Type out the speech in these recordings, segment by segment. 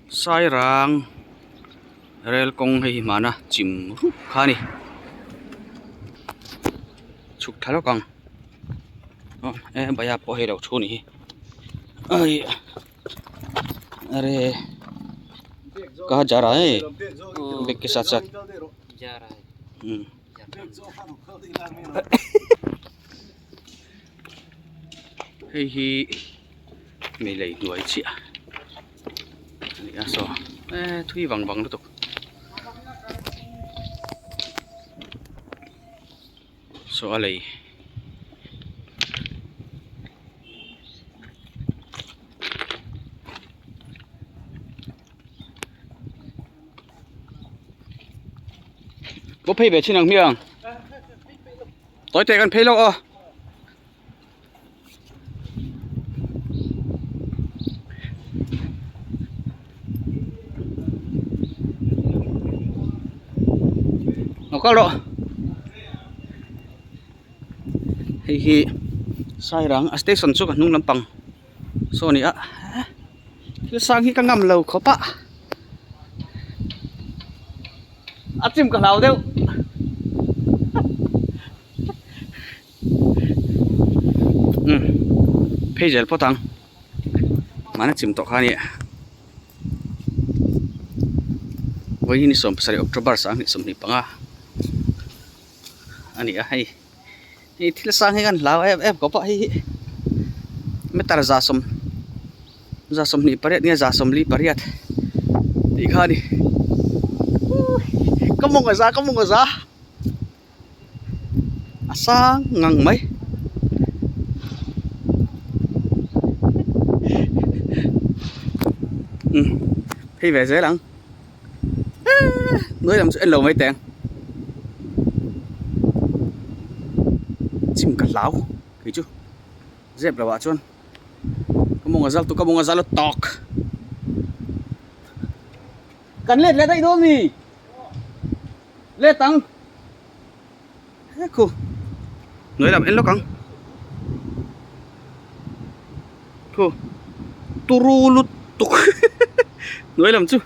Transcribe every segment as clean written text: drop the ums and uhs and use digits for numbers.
Sairang rel kawng hei hi hmana chim rup kha a ni chhuk thla lawk ang aw e bhaiya pawh hei lo thu a nih hi ai are kaha ja raha hai bag ke sath sath umm. Hei hi mi lei hnuai chiah a ni a saw eh thui vang vang lutuk saw a lei Có phei ve chin ang hmiang. Tối te kan phei lo aw. Lo kal rawh. Hei hi Sairang a station chu ka hnung lampang saw a ni a thil sang hi ka ngam lo khawp a a chim ka hlau deuh umm phei zel phawt ang mahni chim tawh kha a ni vawiin hi ni 17 October 2025 a ni a hei. Hei thil sang hi kan hlau em em khawp a hei hi meter 100 128 nge 148 tih kha a ni ka mawng a za ka mawng a za a sang ngang mai umm phei ve zel ang. Nuai lam chu en lo mai teng chim ka hlau kei chu zep lo ah chuan ka mawng a zal tu ka mawng a zal a tawk kan let leh daih dawn mi let ang he khu nuai lam en lawk ang khu turu lutuk hnuai lam chu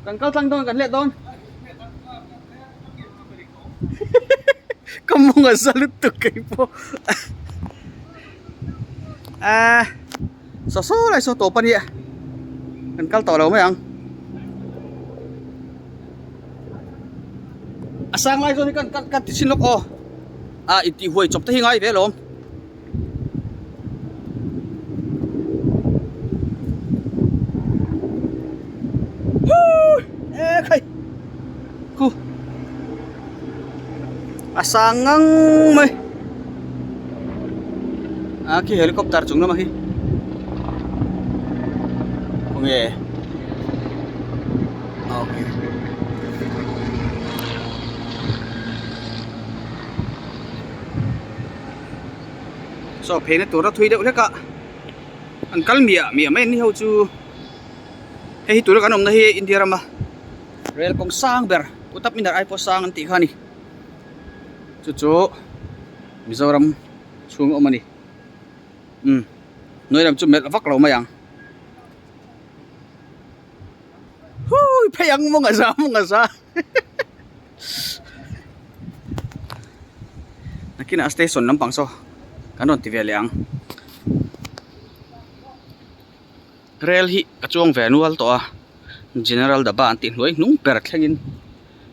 kan kal tlang dawn kan let dawn ka mawng a za lutuk kei pawh ah saw saw lai saw tawp a nia kan kal tawh lo mai ang. A sang lai zawn hi kan kan ti chhin lawk aw a intih huai chawp te hi ngai ve alawm e khai khu a sang ngang mai a khi helicopter chung lamah khi khawnge. Okay. Saw phei na tura thui deuh hlek a an kal miah miah mai an ni ho chu hei hi tura kan awmna hi India rama rel kawng sang ber Qutub Minar ai pawh sang an tih kha a ni chu chu Mizoram chhung a awm a ni umm hnuai lam chu melh vak lo mai ang. Hui phei ang maw ngaza maw ngaza nakinah station lampang saw kan rawn ti ve leh ang rel hi ka chuang ve nual tawh a general daba an tih hnuai hnung ber thlengin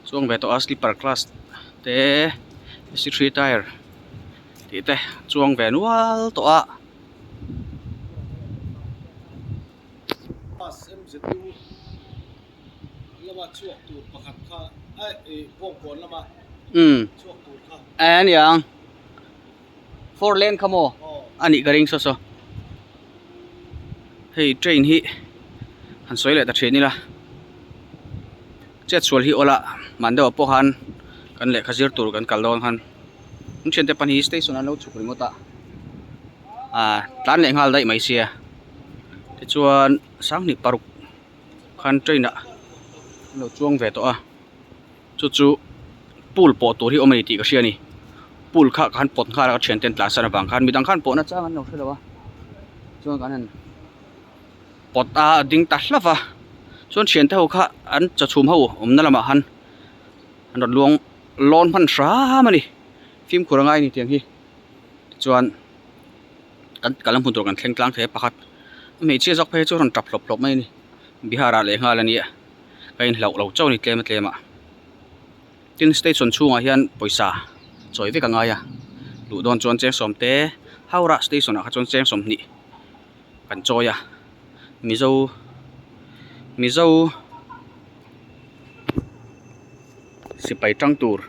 chuang ve tawh a sleeper class te ac three tier tih te chuang ve nual tawh a. Bus MZU lama chhuak tur pakhat kha eh Bawngkawn lama chhuak tur kha. Eh a niang four lane kha maw a nih ka ring saw saw hei train hi han sawi leh ta thin ila chetsual hi awla man deuh ah pawh khan kan lehkha zir tur kan kal dawn khan an thiante pahnih station an lo chhuk ringawt a ah tlan leh nghal daih mai sia tichuan sanghnih paruk khan train ah an lo chuang ve tawh a chu chu pool pawh tur hi awm a ni tih ka hria a ni. Pool kha ka han pawt nghal a ka thian ten tlan san avang khan midang khan pawhna chang an lo hre lo a chuan kan han pawt a a ding ta hlauh va chuan thian te ho kha an chaw chhum ho awmna lamah khan an rawn luang lawn hman hram a ni fimkhur a ngai a ni tiang hi tichuan kan kal na hmun tur kan thleng tlang thei a pakhat hmeichhia zawk phei chu a rawn tap hlawp hlawp mai a ni Bihar ah leh nghal a nia ka inhlauh lo chauh a ni tlem a tlem ah. Tin station chhungah hian pawisa chawi vek a ngai a luh dawn chuan cheng sawm te Howrah station ah kha chuan cheng 20 kan chawi a Mizo Mizo sipai tang tur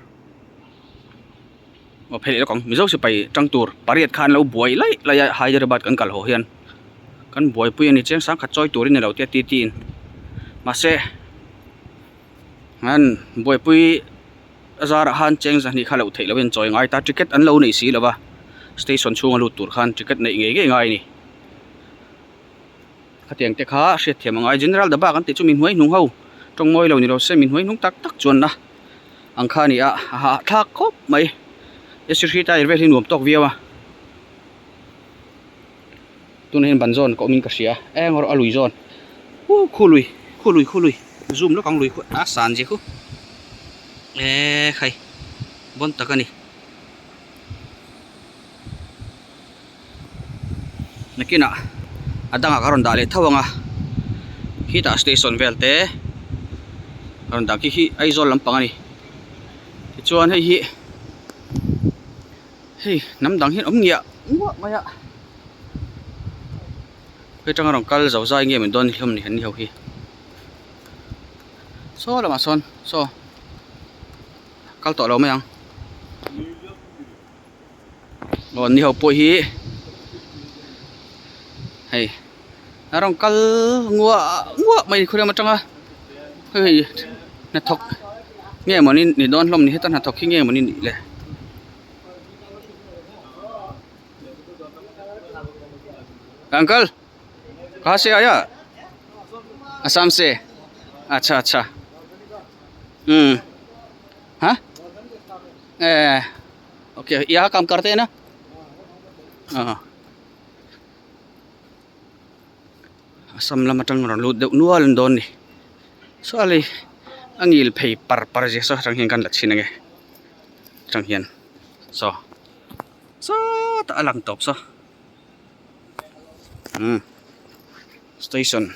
aw phei leh lawk ang Mizo sipai tang tur pariat kha an lo buai laih laih a Hyderabad kan kal haw hian kan buaipui a ni cheng sangkhat chawi turin ni lo tia ti tiin mahse. An buaipui a zarah khan cheng zahnih kha loh theih lohin chawi ngai ta ticket an lo nei si lo va station chhunga lut tur khan ticket neih ngei ngei ngai a ni khatiang te kha hriat thiam a ngai general daba kan tih chu mi hnuai hnung ho tawng mawi lo ni lo se mi hnuai hnung tak tak chuan na ang kha a ni a a hahthlak khawp mai AC hri tyre vel hi nuam tawk viau a tunah hian ban zawn ka awmin ka hria eng erawh a lui zawn uh khu lui khu lui khu lui zoom lawk ang lui khu a san zia khu eee khai bawn tak a ni nakinah a dangah ka rawn dah leh tho ang a khitah station vel te ka rawn dah khi khi Aizawl lampang a ni tichuan hei hi. Hei hnam dang hian awm ngiah nguah mai a hei atanga rawn kal zo zai nge min dawn hlawm ni an ni ho hi saw lamah sawn saw kal tawh lo mai ang aw an ni ho pawh hi hei a rawn kal nguah nguah mai ni khawlai atanga hei hnathawk nge mawni ni dawn hlawm ni heta hnathawk hi nge mawni nih le. Uncle कहाँ से आया असम से अच्छा अच्छा हम्म हाँ ए ओके यहाँ काम करते हैं ना हाँ Assam lam atang rawn lut deuh nual an dawn ni saw lei a ngil phei par par zia saw atang hian kan la chhin ange atang hian saw sawtah a lang tawp saw umm station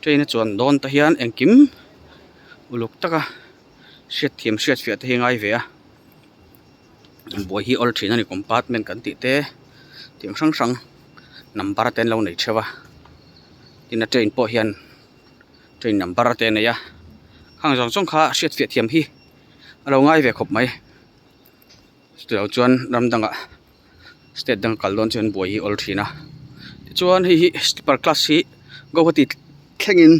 train a chuan dawn te hian engkim uluk taka hriat thiam hriat fiah te hi a ngai ve a buai hi awl thin a ni compartment kan tih te tiang hrang hrang number te an lo nei theuh a tin a train pawh hian train number te a nei a khang zawng zawng kha hriat fiah thiam hi a lo ngai ve khawp mai chutilo chuan ram dangah state dang kal dawn chuan buai hi awl thin a tichuan hei hi sleeper class hi guwahati thlengin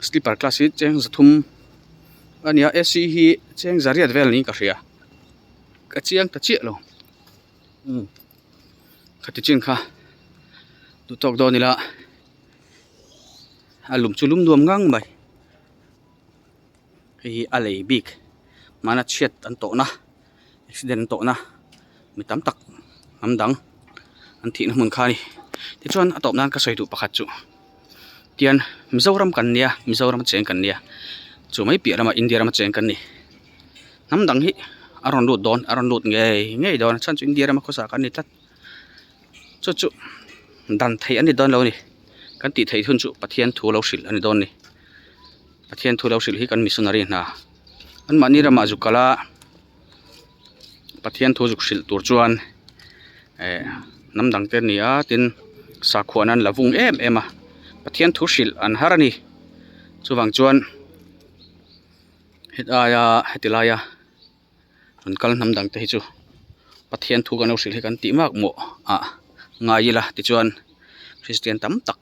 sleeper class hi cheng zathum a ni a A C hi cheng zariat vel niin ka hria ka chiang ta chiah lo umm khati chin kha duh tawk dawn ila a lum chu lum nuam ngang mai hei hi a lei bik hmana chhiat an tawhna accident an tawhna mi tam tak hnam dang an thihna hmun kha a ni tichuan a tawp nan ka sawi duh pakhat chu tian Mizoram kan nia Mizoram a cheng kan nia chu mai piah lamah India rama cheng kan ni hnam dang hi a rawn lut dawn a rawn lut ngei ngei dawn a chhan chu India rama khawsa kan ni tlat chu chu dan theih a ni dawn lo a ni kan tih theih hun chu Pathian thu lo hrilh a ni dawn a ni Pathian thu lo hrilh hi kan missionary hna anmahni ramah zuk kal a Pathian thu zuk hrilh tur chuan eh hnam dang te ani a tin sakhuana an la vung em em a Pathian thu hrilh an har a ni chuvang chuan hetaia heti laia an kal hnam dang te hi chu Pathian thu kan lo hrilh hi kan tih mak mawh ah ngai ila tichuan Kristian tam tak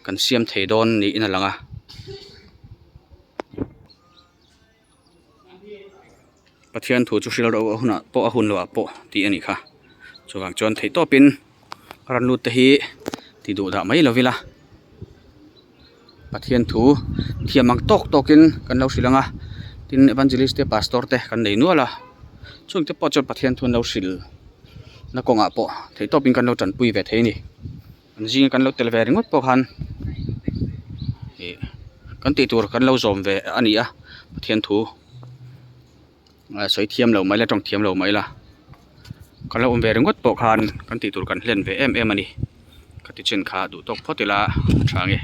kan siam thei dawn niin a lang a. Pathian thu chu hrilh loh a hunah pawh a hun loh ah pawh tih a nih kha chuvang chuan theih tawpin ran lut te hi ti duh dah mai lo ila Pathian thu thiam ang tawk tawkin kan lo hrilh ang a tin evangelist te pastor te kan nei nual a. Chung te pawh chuan Pathian thu an lo hrilh na kawngah pawh theih tawpin kan lo tanpui ve thei a ni. An zinga kan lo tel ve ringawt pawh khan ih kan tih tur kan lo zawm ve a ni a Pathian thu sawi thiam lo mai la tawng thiam lo mai la kan lo awm ve ringawt pawh khan kan tih tur kan hlen ve em em a ni. Ka ti chin kha duh tawk phawt ila a tha nge.